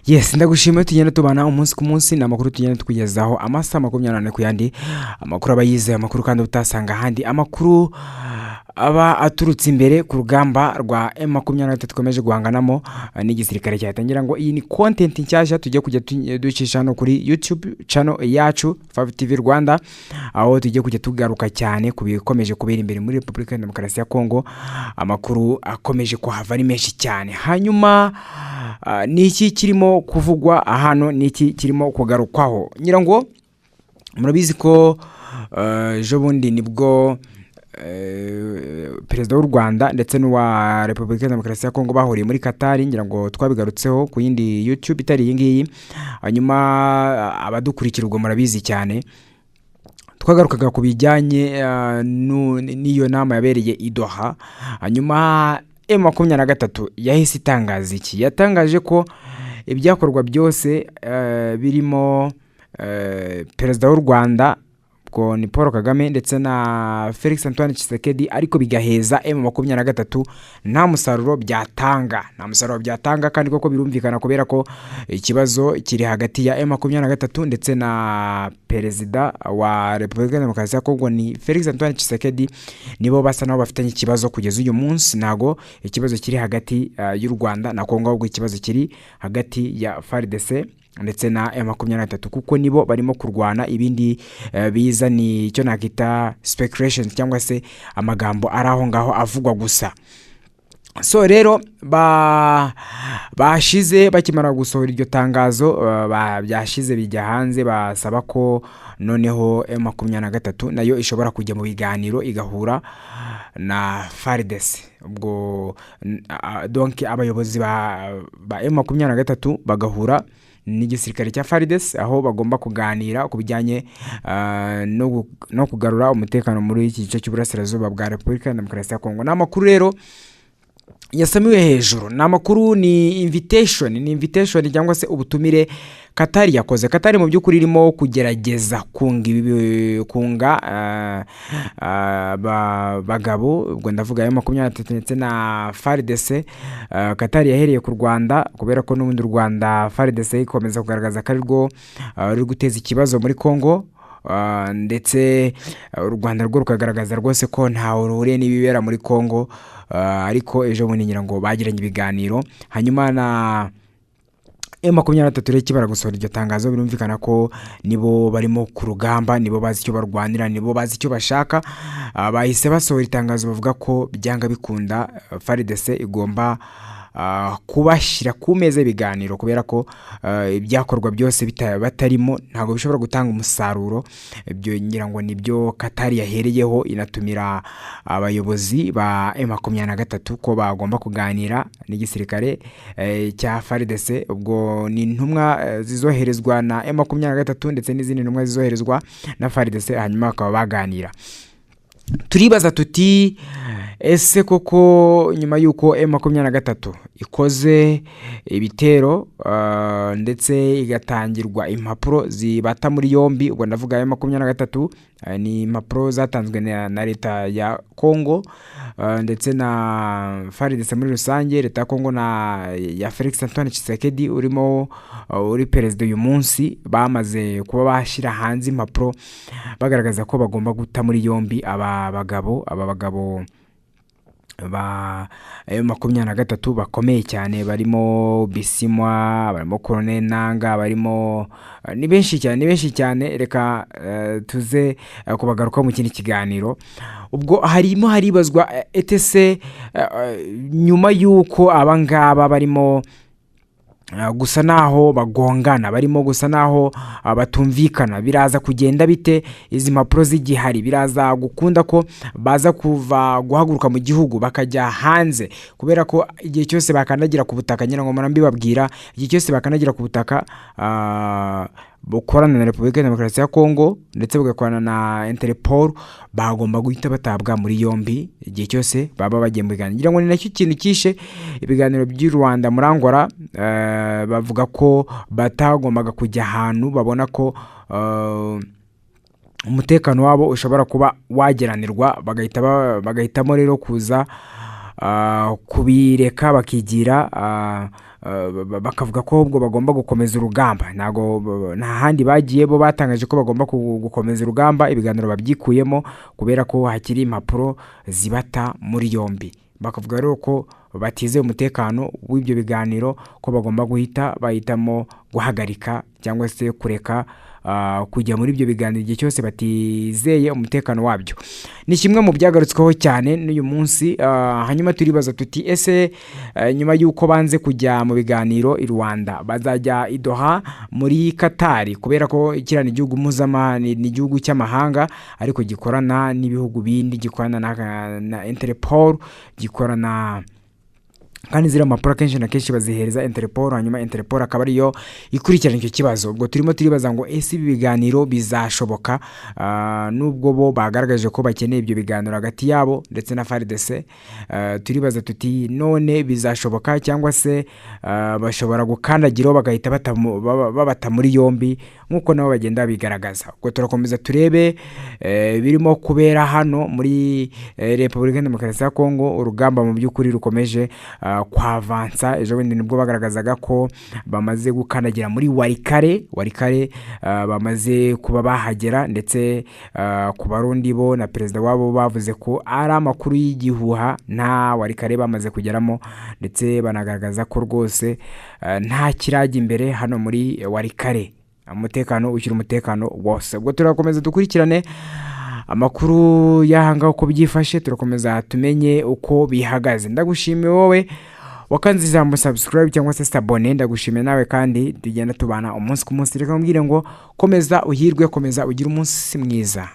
Yes, ndagushimiye. Tugenda tubana umunsi ku munsi, ni amakuru tugenda tukugezaho amasaha 24 ku yandi, amakuru aba yizeye, amakuru kandi utasanga ahandi, amakuru aba aturutse imbere ku rugamba rwa M23 ikomeje guhanganamo n'igisirikare cya leta. Ngira ngo iyi ni content nshyashya tugiye kujya ducisha hano kuri YouTube channel yacu 5 TV Rwanda, aho tugiye kujya tugaruka cyane ku bikomeje kubera imbere muri Repubulika ya Demokarasi ya Kongo. Amakuru akomeje kuhava ari menshi cyane. Hanyuma ni iki kirimo kuvugwa hano? Ni iki kirimo kugarukwaho? Ngira ngo murabizi ko ejo bundi nibwo perezida w'u Rwanda ndetse n'uwa Repubulika ya Demokarasi ya Kongo bahuriye muri Katari. Ngira ngo twabigarutseho ku yindi YouTube itari iyi ngiyi. Hanyuma abadukurikira ubwo murabizi cyane, twagarukaga ku bijyanye n'iyo nama yabereye i Doha. Hanyuma M23 yahise itangaza iki? Yatangaje ko ibyakorwa byose birimo perezida w'u Rwanda, ubwo ni Paul Kagame, ndetse na Felix Antoine Tshisekedi, ariko bigaheza M23, nta musaruro byatanga, nta musaruro byatanga. Kandi koko birumvikana, kubera ko ikibazo kiri hagati ya M23 ndetse na perezida wa Repubulika ya Demokarasi ya Kongo, ni Felix Antoine Tshisekedi. Nibo basa naho bafitanye ikibazo kugeza uyu munsi. Ntago ikibazo kiri hagati y'u Rwanda na Kongo, ahubwo ikibazo kiri hagati ya FARDC ndetse na M23, kuko nibo barimo kurwana. Ibindi biza ni icyo nakita speculation, cyangwa se amagambo ari aho ngaho avugwa gusa. So rero bashize bakimara gusohora iryo tangazo, byashize bijya hanze, basaba ko noneho M23 nayo ishobora kujya mu biganiro, igahura na FARDC. Ubwo donc abayobozi ba M23 bagahura n'igisirikare cya FARDC, aho bagomba kuganira ku bijyanye no kugarura umutekano muri iki gice cy'uburasirazuba bwa Repubulika ya Demokarasi ya Kongo. Ni amakuru rero yasamiwe hejuru, ni amakuru, ni invitation, ni invitation cyangwa se ubutumire Katari yakoze. Katari mu by'ukuri irimo kugerageza kunga kunga bagabo, ubwo ndavuga ayo 23 ndetse na FARDC. Katari yahereye ku Rwanda, kubera ko n'ubundi u Rwanda FARDC ikomeza kugaragaza ko ari rwo ruri guteza ikibazo muri Congo. Ndetse u Rwanda rwo rukagaragaza rwose ko ntawe ruhuriye n'ibibera muri Congo. Ariko ejo bundi ngira ngo bagiranye ibiganiro. Hanyuma na M23 rero ikibara gusohora iryo tangazo, birumvikana ko nibo barimo ku rugamba, nibo bazi icyo barwanira, nibo bazi icyo bashaka. Bahise basohora itangazo bavuga ko byanga bikunda FARDC igomba kubashyira ku meza y'ibiganiro, kubera ko ibyakorwa byose batarimo ntabwo bishobora gutanga umusaruro. Ibyo ngira ngo nibyo Katari yahereyeho inatumira abayobozi ba M23 ko bagomba kuganira n'igisirikare cya FARDC. Ubwo ni intumwa zizoherezwa na M23 ndetse n'izindi ntumwa zizoherezwa na FARDC, hanyuma bakaba baganira. Turibaza tuti: ese koko nyuma y'uko M23 ikoze ibitero ndetse igatangirwa impapuro zibata muri yombi, ubwo ndavuga M23, ni impapuro zatanzwe na leta ya Congo ndetse na FARDC muri rusange, leta ya Congo na ya Felix Antoine Tshisekedi urimo uri perezida uyu munsi, bamaze kuba bashyira hanze impapuro bagaragaza ko bagomba guta muri yombi aba bagabo ba M23 bakomeye cyane, barimo Bisimwa, barimo Colonel Nanga, barimo ni benshi cyane, ni benshi cyane. Reka tuze kubagarukaho mu kindi kiganiro. Ubwo harimo haribazwa etese nyuma y'uko aba ngaba barimo gusa naho bagongana, barimo gusa naho batumvikana, biraza kugenda bite izi mpapuro z'igihari? Biraza gukunda ko baza kuva guhaguruka mu gihugu bakajya hanze? Kubera ko igihe cyose bakandagira ku butaka, ngira ngo mbibabwira, igihe cyose bakandagira ku butaka bukorana na Repubulika ya Demokarasi ya Kongo ndetse bugakorana na Interpol, bagomba guhita batabwa muri yombi igihe cyose baba bagiye mu biganiro. Ngira ngo ni nacyo kintu kishe ibiganiro by'u Rwanda muri Angola. Bavuga ko batagombaga kujya ahantu babona ko umutekano wabo ushobora kuba wageranirwa, bagahitamo rero kuza kubireka bakigira. bakavuga ko ahubwo bagomba gukomeza urugamba. Ntabwo nta handi bagiye, bo batangaje ko bagomba gukomeza urugamba. Ibiganiro babyikuyemo kubera ko hakiri impapuro zibata muri yombi. Bakavuga rero ko batizeye umutekano w'ibyo biganiro, ko bagomba guhita bahitamo guhagarika cyangwa se kureka kujya muri ibyo biganiro igihe cyose batizeye umutekano wabyo. Ni kimwe mu byagarutsweho cyane n'uyu munsi. Hanyuma turibaza tuti: ese nyuma y'uko banze kujya mu biganiro i Rwanda, bazajya i Doha muri Katari? Kubera ko kiriya ni igihugu mpuzamahanga, ni igihugu cy'amahanga ariko gikorana n'ibihugu bindi, gikorana na Interpol, gikorana kandi ziriya mpapuro akenshi na kenshi bazihereza Interpol, hanyuma Interpol akaba ariyo ikurikirana icyo kibazo. Ubwo turimo turibaza ngo: ese ibi biganiro bizashoboka? Nubwo bo bagaragaje ko bakeneye ibyo biganiro hagati yabo ndetse na FARDC, turibaza tuti: none bizashoboka, cyangwa se bashobora gukandagiraho bagahita babata muri yombi nk'uko nabo bagenda babigaragaza? Ubwo turakomeza turebe birimo kubera hano muri Repubulika ya Demokarasi ya Kongo. Urugamba mu by'ukuri rukomeje kwavansa. Ejo bundi nibwo bagaragazaga ko bamaze gukandagira muri Walikale. Walikale bamaze kuba bahagera, ndetse ku Barundi bo na perezida wabo bavuze ko ari amakuru y'igihuha, nta Walikale bamaze kugeramo, ndetse banagaragaza ko rwose nta kirajya imbere hano muri Walikale, umutekano ushyira umutekano wose. Ubwo turakomeza dukurikirane amakuru y'ahangaha uko byifashe, turakomeza tumenye uko bihagaze. Ndagushimiye wowe wakanze ijambo subscribe cyangwa se s'abonner. Ndagushimiye nawe kandi tugenda tubana umunsi ku munsi. Reka mbwire ngo komeza uhirwe, komeza ugire umunsi mwiza.